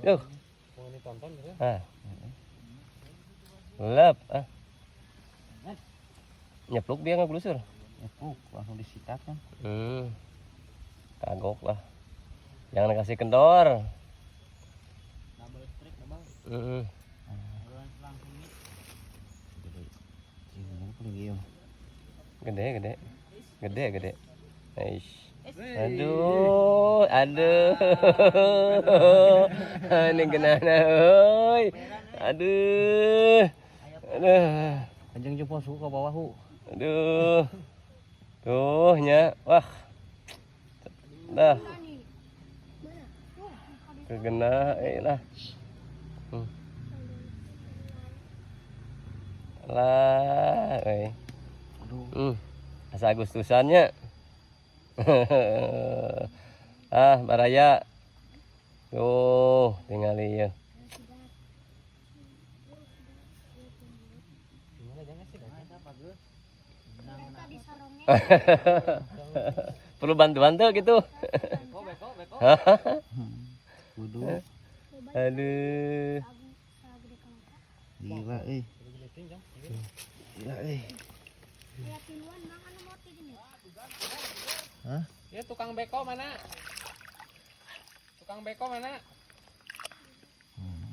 Duh. Ah. Lep, ah. Nyepluk dia ngegelusur. Nyepluk langsung disikat kan. Kagok lah. Jangan kasih kendor. Double strike, double. Langsung nih. Gede, gede. Gede, gede. Aish. Aduh, aduh. Ini genana euy. Aduh. Aduh. Anjing jempol suku ke bawah hu. Aduh. Tuh nya. Wah. Dah. Kegena lah. Lah, euy. Aduh. Asa Agustusannya. Ah, baraya. Tuh, tingali ieu. Perlu bantuan tuh gitu. Beko, beko, beko. Kudu. Aduh. Gila euy. Gila euy. Hah? Ya tukang beko mana? Tukang beko mana?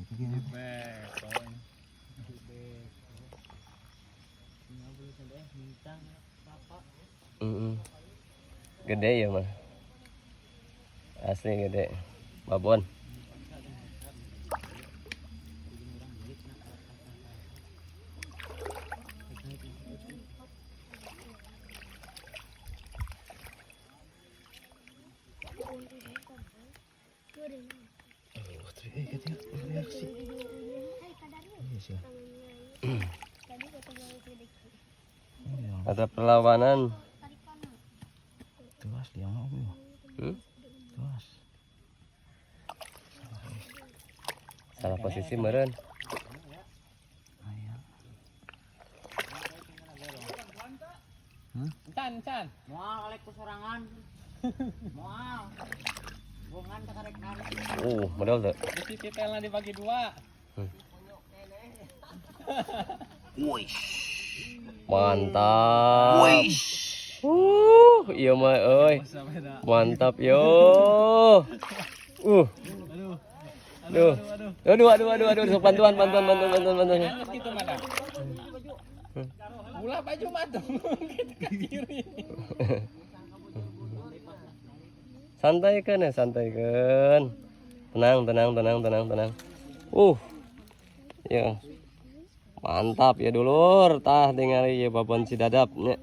Itu gimana? Beko. Gede ya mah. Asli gede. Babon. Reaksi. Iya sih. Ada perlawanan. Tuas dia mau ya. Tuas. Salah posisi meren. Aya. Encan, encan. Moal alek ku sorangan. Moal. Bongan takarek narik. Modal tuh. Bisi titelna dibagi dua. Mantap. Iya mah euy. Mantap yo. Aduh. Aduh. Aduh, aduh, aduh, aduh, sok bantuan, bantuan, bantuan, bantuan, bantuan. Halus gitu mana? Ulah baju mah tuh gitu ke kiri. Santai kan ya, santai kan. Tenang, tenang, tenang, tenang, tenang. Ya. Mantap ya dulur, tah tingali ya babon Cidadap nya.